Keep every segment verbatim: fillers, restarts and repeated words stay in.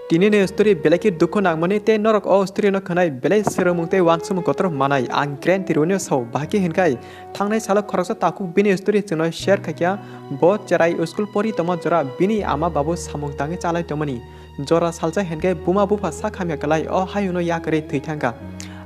Tini ni story belai khe dukhu nangmani tei norok o story no khwnai belai swrwngmung tei uansukmung kotor manai. Ang guarantee rwino sao, bahai khe hinkhai thangnai salo khoroksa takhuk bini story chwngno share khaikha. Bo cherai school pori tongma jora bini ama babu samung tangwi chalai tongmani. Jora salsa hinkhai buma bupha sak hamya kwlai o hayungno yakarwi thwi thangkha.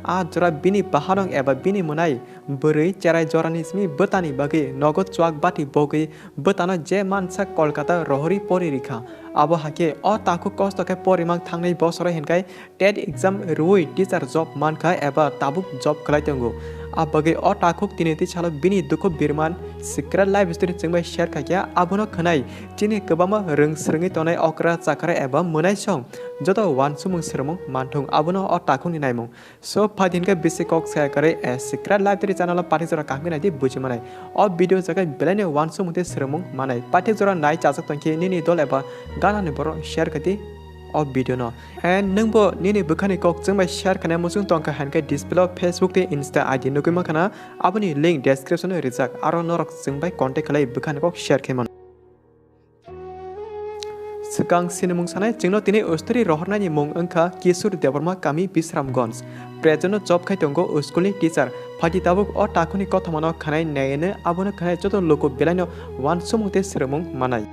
A jora bini bahanok eba bini mwnai bwrwi cherai jorani simi bwtani bagwi nogo chuak bati bogwi bwtano je mansa Kolkata rohorwi pori rikha. Abo hakhe o takhuk kosto khe porimang thangnai bosoro hinkhai TET exam rwui teacher job mankha eba tabuk job khlai tongo. A bagwi o takhuk tini twi salo bini dukhu birman secret life story chwngbai share khaikha. Abono khwnai chini kwbangma rwng swrwngwi tongnai okra chakra eba mwnaisong joto uansukmung swrwngmung manthung abono o takhukni naimung. So, phaidi hinkhai bisi kok saya kwrwi, eh, Secret Library channel o pathik jora kaham khe naidi buji manai. O video jaga belaino uansukmung tei swrwngmung manai. Pathik jora nai chajak tongkhe nini dol eba ganani borok share khaidi o video no. And nwngbo nini bwkhani kok chwngbai share khainai muchung tongkha hinkhe display o Facebook tei Insta I D nugwi mankha na, aboni link description o rijak. Aro norok chwngbai contact khlai bwkhani kok share khaimano. Swkang sinimung sanai chwngno tini story rohornani mung wngkha Kishore Debbarma, kami Bisramganj. Present o job khai tongo school ni teacher. Phaidi tabuk o takhukni kothomano khwnai naiyanw, abono khwnai joto luku belaino uansukmung tei swrwngmung manai.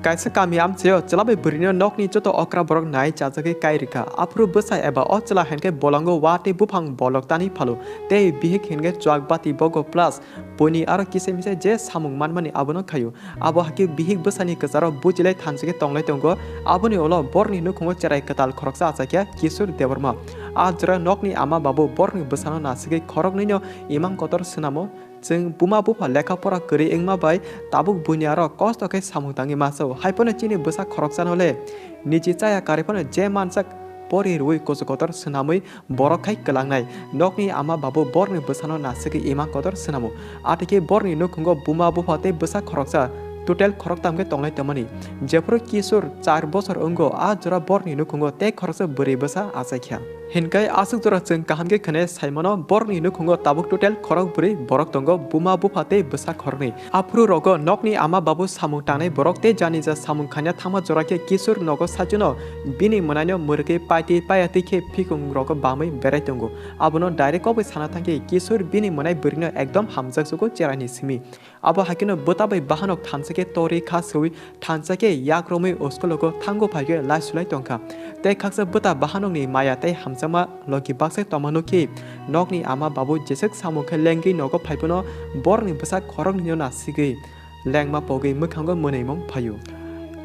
Kaisa kami amchaio chwla bai bwrwino nokni joto okra borok nai chajagwi kai rikha. Aphuru bwsa eba o chwla hinkhe bolongo wa tei buphang bolok tani phalo tei bihik hinkhe chuak bati bogo plus buini aro kisa misa je samung manmani abono khaio. Abo hakhe bihik bwsani kwcharo bujilai thansa khe tonglai tongo. Aboni ulo borokni nukhungo cherai kwtal khoroksa achaikha Kishore Debbarma. A jora nokni ama babu borokni bwsano nasigwi khoroknwino imang kotor swnamo. Chwng buma bupha lekha pora kwrwi wngma bai tabuk buini aro kosto khe samung tangwi masa-o. Haiphano chini bwsa khoroksano le niji chaya karwi phano je mansak pori rwui kuchuk kotor swnamwi borok khai kwlangnai. Nokni ama babu borokni bwsano nasigwi imang kotor swnamo. Atwikhe borokni nukhungo buma bupha tei bwsa khoroksa total khoroktam khe tonglai tongmani. Jephuru Kishore char bosor wngo, a jora borokni nukhungo tei khoroksa bwrwi bwsa achaikha. Hinkhai aswk jora chwng kaham khe khwnai saimano, borokni nukhungo tabuk total khorok bwrwi borok tongo, buma bupha tei bwsa khoroknwi. Aphuru rogo nokni ama babu samung tangnai borok tei janija samung khaina thangma jora khe Kishore nogo saichwno bini mwnaino mwrwkwi paitwi payatwi khe phikung rogo bamwi berai tongo. Abono direct kobwi sana thangkhe Kishore bini mwnai bwrwino ekdom hamjaksugo cheraini simi. Abo haikeno bwta bai bahanok thansa khe torwi kha swi thansa khe yak romwi school-o thango phaikhe lai sulai tongkha. Tei khaksa bwta bahanokni maya tei hamjakma logi baksa tongma nukhi nokni ama babu jeswk samung khe lengwi nogo phaiphano borokni bwsa khoroknwino nasigwi lengma pogwi mwkhango mwnwimung phaio.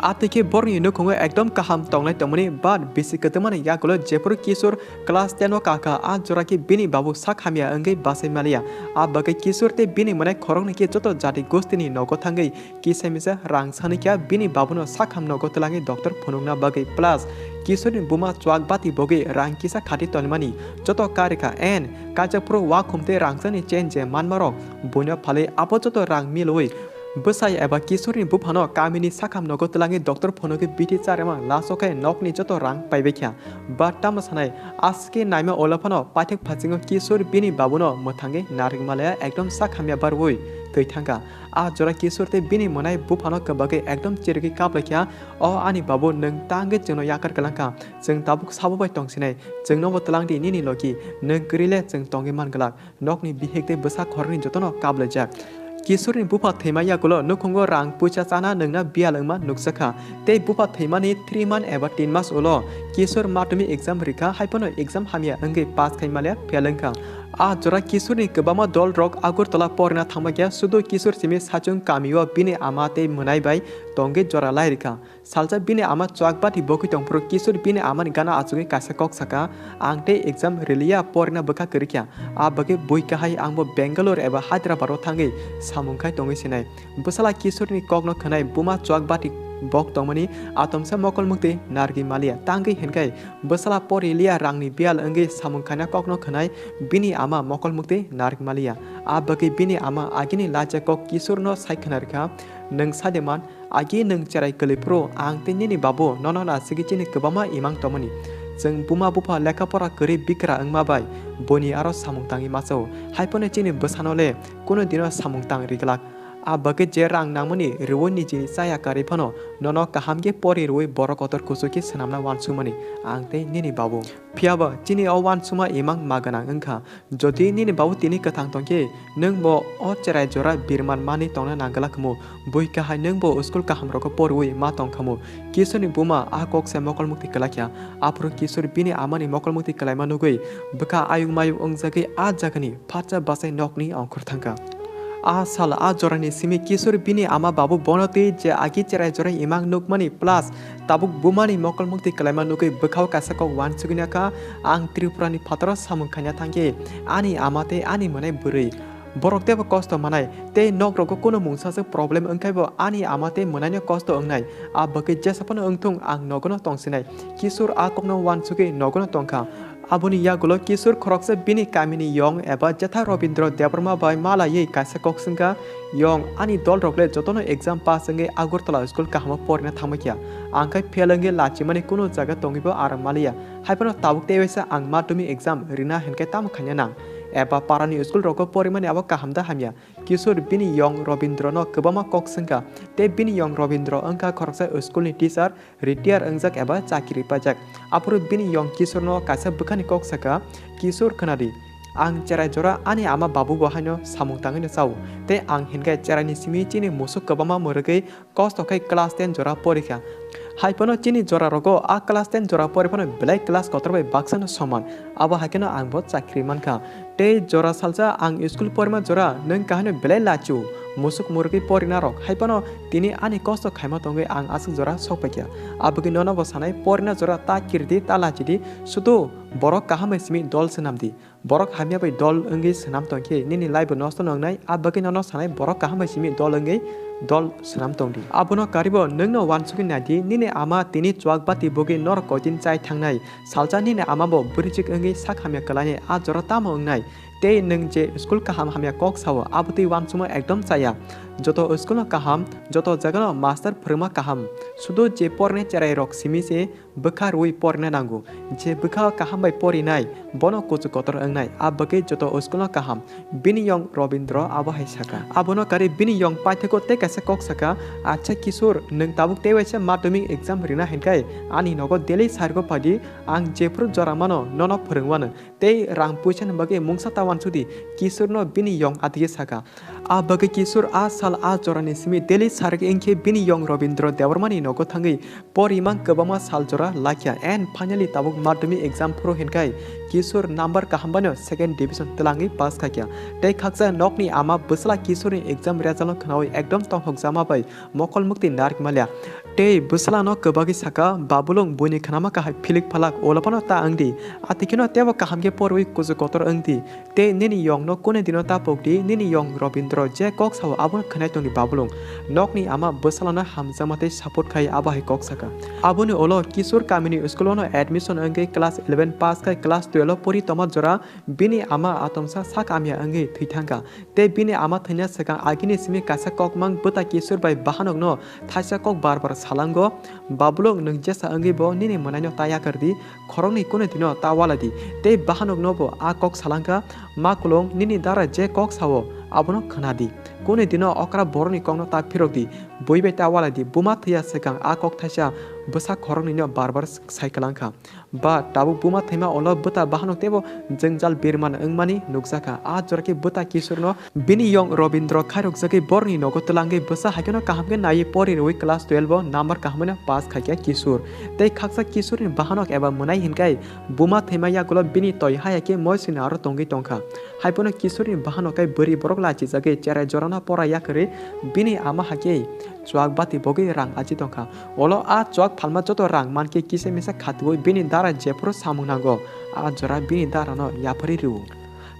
Atwikhe borokni nukhungo ekdom kaham tonglai tongmani, but bisi kwtwmani yagulo jephuru Kishore class ten o kakha, a jora khe bini babu sak hamya wngwi bachai maliya. A bagwi Kishore tei bini mwnai khoroknwi khe joto jati gostini nogo thangwi kisa misa rang sanwi kha, bini babuno sakham nogo twlangwi doctor phunukna bagwi, plus Kishoreni buma chuak bati bogwi rang kisa khati tonmani joto karikha, and kaisa phuru wakhum tei rangchakni chain je manmarok buino phalwi abo joto rang milwi bwsai eba Kishoreni buphano kamini sakham nogo twlangwi doctor phunukwi bithi charema, last o khe nokni joto rang paibai kha. But tamo sanai, aske naima ulo phano paithak phasingo Kishore bini babuno mwthangwi narwk malaya, ekdom sak hamya barwi twi thangkha. A jora Kishore tei bini mwnai buphano kwbagwi ekdom chirigwi kaplaikha, "O ani babu, nwng tangwi chwngno yakar kwlangkha, chwng tabuk sabo bai tongsinai, chwngnobo twlangdi nini logi, nwng kwrwi le chwng tongwi man glak." Nokni bihik tei bwsa khoroknwi jotono kaplaijak. Kishoreni bupha thwima yagulo nukhungo rang puisa chana nwngna biyal wngma nukjakha. Tei bupha thwimani three month eba tin mas ulo Kishore madhyamik exam rikha, haiphano exam hamya wngwi pass khai maliya fail wngkha. A jora Kishoreni kwbangma dolrok Agartala porina thangma khe, sudu Kishore simi sachung kamio bini ama tei mwnai bai tongwi jora lai rikha. Salsa bini ama chuak bati bokwi tongphuru Kishore bini amani gana achugwi kaisa kok saka, "Ang tei exam riliya, porina bwkha kwrwikha, a bagwi bui kahai angbo Bangalore eba Hyderabad o thangwi samung khai tongwi sinai." Bwsala Kishoreni kokno khwnai buma chuak bati bok tongmani atomsa mokol muktwi narwgwi maliya, tangwi hinkhai bwsala poriliya rangni biyal wngwi samung khaina kokno khwnai bini ama mokol muktwi narwgwi maliya. A bagwi bini ama agini laijak kok Kishoreno sai khna rikha, "Nwng sade man, agi nwng cherai kwlwi phuru ang tei nini babu nono nasigwi chini kwbangma imang tongmani. Chwng buma bupha lekha pora kwrwi bikra wngma bai buini aro samung tangwi masa-o, haiphano chini bwsano le kunu dino samung tang ri glak." A bagwi je rang nangmani rwui nijini chaya karwi phano nono kaham khe pori rwui borok kotor kuchuk khe swnamna uansukmani ang tei nini babu. Phiyaba chini o uansukma imang ma gwnang wngkha. Jodi nini babu tini kwthang tongkhe, nwng bo o cherai jora birman manwi tongna nang glak khamu. Bui kahai nwng bo school kaham rogo poriui ma tong khamu. Kisorni buma a kok se mokol mukti kwlai kha. Aphuru Kisor bini amani mokol mukti kwlaima nugwi bwkha ayung mayung wngjagwi a jagani phatsa bachai nokni ongkhor thangkha. A sal a jorani simi Kisor bini ama babu bono twi je agi cherai jorai imang nukmani plus tabuk bumani mokol mukti kwlaima nugwi bwkhao kaisa kok uansugwi nakha, "Ang Tripurani phataro samung khaina thangkhe ani ama tei ani mwnai bwrwi. Borok teibo kosto manai tei nokrogo kunu mungsaswk problem wngkhaibo ani ama tei mwnaino kosto wngnai. A bagwi jesa phano wngthung ang nogono tongsinai." Kisor a kokno uansugwi nogono tongkha. Aboni yagulo Kisor khoroksa bini kamini yong eba jetha Robindra Debbarma bai malaiwi kaisa kok swngkha, "Yong, ani dolrok le jotono exam pass wngwi Agartala school kahamo porina thangbaikha. Ang khai fail wngwi lachimani kunu jaga tongwibo aram maliya. Haiphano tabuk tei waisa ang madhyamik exam rina hinkhe tamo khaina nang? Eba parani school rogo porimani abo kaham da hamya?" Kisor bini yong Robindra no kwbangma kok swngkha, tei bini yong Robindra wngkha khoroksa school ni teacher, retire wngjak eba chakri paijak. Aphuru bini yong Kisorno kaisa bwkhani kok sakha, "Kisor, khwnadi, ang cherai jora ani ama babu bo haino samung tangwino chao, tei ang hinkhe cheraini simi chini musuk kwbangma mwrwgwi kosto khai class ten jora porikha. Haiphano chini jora rogo a class ten jora poriphano belai class kotor bai baksano soman, abo haikheno ang bo chakri mankha." Tei jora salsa ang school porima jora nwng kahino belai lachu, musuk murugwi porina rok. Haiphano tini ani kosto khaima tongwi ang aswk jora sokpaikha. Abagwi nono bo sanai, porina jora ta kiridi, ta lachidi, sudu borok kaham bai simi dol swnamdi. Borok hamya bai dol wngwi swnam tongkhe nini life bo nosto no wngnai, abagwi nono sanai borok kaham bai simi dol wngwi dol swnam tongdi. Abono karibo nwngno uansugwi naidi, nini ama tini chuak bati bogwi norok koitin chai thangnai. Salsa nini ama bo bwrwichwk wngwi sak hamya kwlainai a jora tamo wngnai? Tei nwng je school kaham hamya kok sao, abo twi uansukma ekdom chaya. Joto school no kaham, joto jaga no master phwrwngma kaham. Sudu je pornai cherai rok simi se bwkha rwui porna nango. Je bwkha kaham bai porinai, bono kuchuk kotor wngnai, a bagwi joto school no kaham. Bini yong Robindra abo hai saka. Abono kari bini yong paithakgo tei kaisa kok saka, "Acha Kisor, nwng tabuk tei waisa madhyamik exam rina hinkai ani nogo daily sargo phaidi, ang jephru jora mano nono phwrwngwano, tei rang puisa ni bagwi mungsa ta uansukdi." Kisorno bini yong adige saka. A bagwi Kisor a sal a jorani simi daily sargo wngkhe bini yong Robindra Debbarmani nogo thangwi porimang kwbangma sal jora lakya, and finally tabuk madhyamik exam phuru hinkai Kisor number kaham baino second division twlangwi pass khaikya. Tei khaksa nokni ama bwsla Kisorni exam result no khnaui ekdom tongthokjama bai mokol mukti narwk maliya. Tei bwslano kwbagwi saka, "Babulung, buini khnama kahai philik phalak, ulo phano ta wngdi. Atikheno teibo kaham khe porwi kuchuk kotor wngdi. Tei nini yongno kune dino ta pokdi, nini yong Robindra je kok sao abono khwnai tongdi Babulung." Nokni ama bwslano hamjakma tei support khai abo hai kok saka. Aboni ulo Kisor kamini school-o no admission wngwi class eleven pass khai class twelve-o pori tongma jora bini ama atomsa sak amya wngwi thwi thangkha. Tei bini ama thwina swkang agini simi kaisa kokmang bwta Kisor bai bahanokno thaisa kok bar bar salango, "Babulung, nwng jesa wngwi bo nini mwnaino ta yakardi, khoroknwi kunu dino ta waladi." Tei bahanokno bo a kok salangkha, "Makulung, nini dara je kok sao, abono khwnadi. Kunu dino okra borokni kokno ta phirokdi, bui bai ta waladi." Buma thwiya swkang a kok thaisa bwsa khoroknwino bar bar sai kwlangkha. Ba tabuk buma thwima ulo bwta bahanok teibo jwngjal birman wngmani nukjakha. A jora khe bwta Kisorno bini yong Robindra khairokjagwi borokni nogo twlangwi bwsa haikheno kaham khe naiwi pori rwui class twelve-o number kahamino pass khaikha Kisor. Tei khaksa Kisorni bahanok eba mwnai hinkai buma thwima yagulo bini toi haya khe moisini aro tongwi tongkha. Haiphano Kisorni bahanok kai bwrwi borok lachijagwi cherai jorano pora yakarwi bini ama hakhe chuak bati bogwi rang achi tongkha. Ulo a chuak phalma joto rang mankhe kisa misa khatiui bini dara jephuru samung nango, a jora bini darano yapharwi rwo.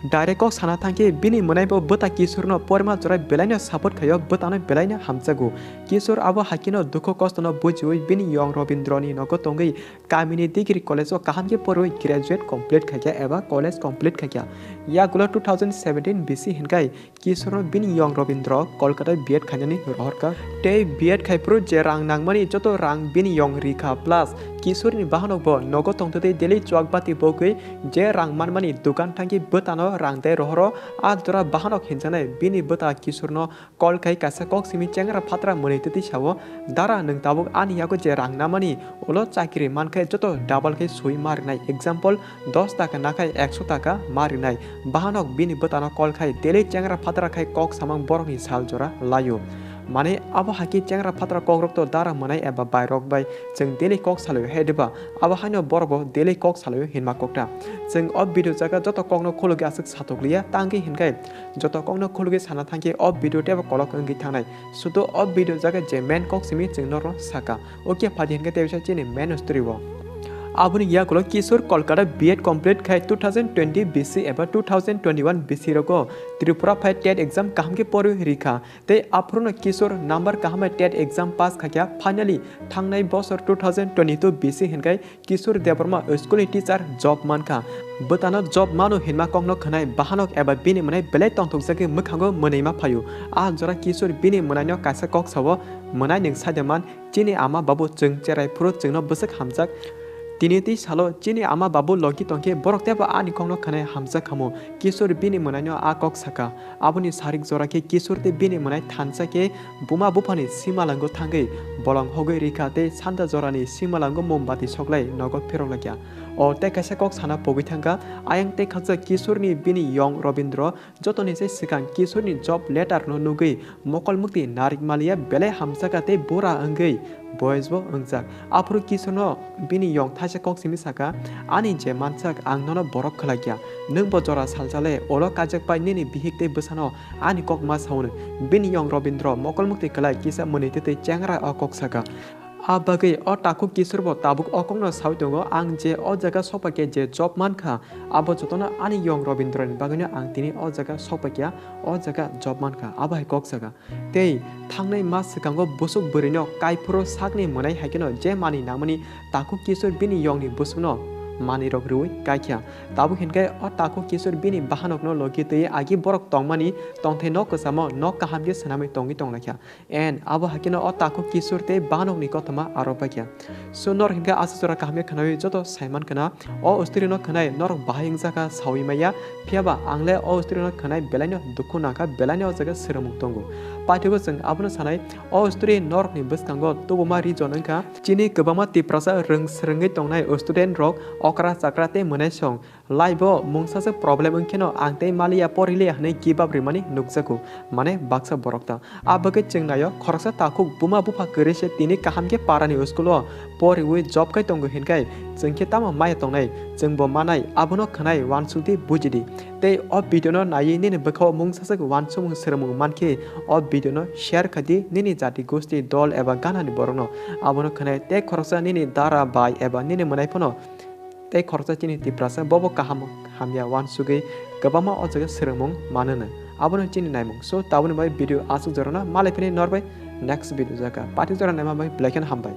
Direct kok sana thangkhe bini mwnaibo bwta Kisorno porima jora belaino support khaio, bwtano belaino hamjago. Kisor abo hakheno dukhu kostono bujiui bini yong Robindrani nogo tongwi kamini degree college-o kaham khe porwi graduate complete khaikha eba college complete khaikha. Yagulo two thousand seventeen B C hinkai Kisorno bini yong Robindra Kolkata B Ed khainani rohorkha. Tei B Ed khaiphuru je rang nangmani joto rang bini yong rikha, plus Kisurni bahanok bo nogo tongtwtwi daily chuak bati bogwi je rang manmani dukan thangwi bwtano rang de rohoro, a jora bahanok hinjaknai bini bwta Kisurno call khai kaisa kok simi chengra phatra mwnwi twtwi sao, "Dara, nwng tabuk ani yago je rang namani, ulo chakri mankhe joto double khe sui ma rwnai, example, dos taka nakhai ekso taka ma rwnai." Bahanok bini bwtano call khai daily chengra phatra khai kok samang borokni sal jora laio. Mane abo hai khe chengra phatra kokrok to dara mwnai eba bairok bai chwng daily kok salaio hai diba? Abo haino borok bo daily kok salaio hinma kokta. Chwng o video jaga joto kokno khulugwi aswk satok liya, tangwi hinkhai joto kokno khulugwi sana thangkhe o video teibo kolok wngwi thangnai. Sudo o video jaga je main kok simi chwng norno saka. Okay, phadi hinkhe tei bisa chini main story o. Aboni yagulo Kishore Kolkata B Ed complete khai two thousand twenty B C eba two thousand twenty-one B C rogo Tripura phai tet exam kaham khe porwi rikha. Tei aphuruno Kishore number kaham bai tet exam pass khaikha. Finally, thangnai bosor two thousand twenty-two B C hinkhai Kishore Debbarma school ni teacher job mankha. Bwtano job mano hinma kokno khwnai bahanok eba bini mwnai belai tongthokjagwi mwkhango mwnwi ma phaio. A jora Kishore bini mwnaino kaisa kok sao, "Mwnai, nwng saide man, chini ama babu chwng cherai phuru chwngno bwswk hamjak. Tini twi salo chini ama babu logi tongkhe borok teibo ani kokno khwnai hamjak khamu." Kishore bini mwnaino a kok saka. Aboni sarik jora khe Kishore tei bini mwnai thansa khe buma buphani simalango thangwi bolong hogwi rikha tei sanda jorani simalango mombati soklai nogo phirok laikha. O tei kaisa kok sana pogwi thangkha, ayang tei khakchak Kishoreni bini yong Robindro jotoni se swkang Kishoreni job letter no nugwi mokol mukti narik maliya belai hamjakha tei bura wngwi boyes bo wngjak. Aphuru Kishorno bini yong thaisa kok simi saka, "Ani je mansak ang nono borok khlai kya. Nwng bo jora salsale olo kajak pai nini bihik tei bwsano ani kok ma saunu." Bini yong Robindro mokol mukti kwlai kisa mwnwi tei tei chengra o kok saka. A bagwi o takhuk Kishore bo tabuk o kokno saui tongo, "Ang je o jaga sokpakya je job mankha, abo jotono ani yong Robindroni bagwino ang tini o jaga sokpakya, o jaga job mankha," abo hai kok saka. Tei thangnai mas swkango bwswk bwrwino kaiphuru sakni mwnai hai kheno je manwi nangmani takhuk Kishore bini yongni bwswkno manwirok rwui kaikha. Tabuk hinkhe o takhuk Kishore bini bahanokno logi twi agi borok tongmani tongthai nok kwchamo nok kaham khe swnamwi tongwi tonglaikha. And abo hai kheno o takhuk Kishore tei bahanokni kothoma aro paikha. So norok hinkhe aswk jora kaham khe khwnawi joto saiman khwna. O story no khwnai norok bahai wngjakha saui maya, phiyaba ang le o story no khwnai belaino dukhu nangkha, belaino o jaga swrwngmung tongo. Paithago chwng abono sanai, o story norokni bwskango tubuma reason wngkha chini kwbangma Tiprasa rwng swrwngwi tongnai student rok okra chakra tei mwnaisong. Life o mungsaswk problem wngkheno ang tei maliya poriliya hwnwi give up rimani nukjago, mane baksa borok ta. A bagwi chwng naio, khoroksa takhuk buma bupha kwrwi se tini kaham khe parani school o poriwi job khai tongo hinkhai chwng khe tamo maya tongnai, chwng bo manai, abono khwnai uansukdi bujidi. Tei o video no naiwi nini bwkhao mungsaswk uansukmung swrwngmung mankhe o video no share khaidi nini jati gosti dol eba ganani borokno, abono khwnai tei khoroksa nini dara bai eba nini mwnai phano. Tei khoroksa chini Tiprasa bobo kaham hamya uansugwi kwbangma o jaga swrwngmung manono. Abono chini naimung. So, tabukni bai video aswk jorano malai phini norbai next video jaga. Pati jora naima bai belai kheno hambai.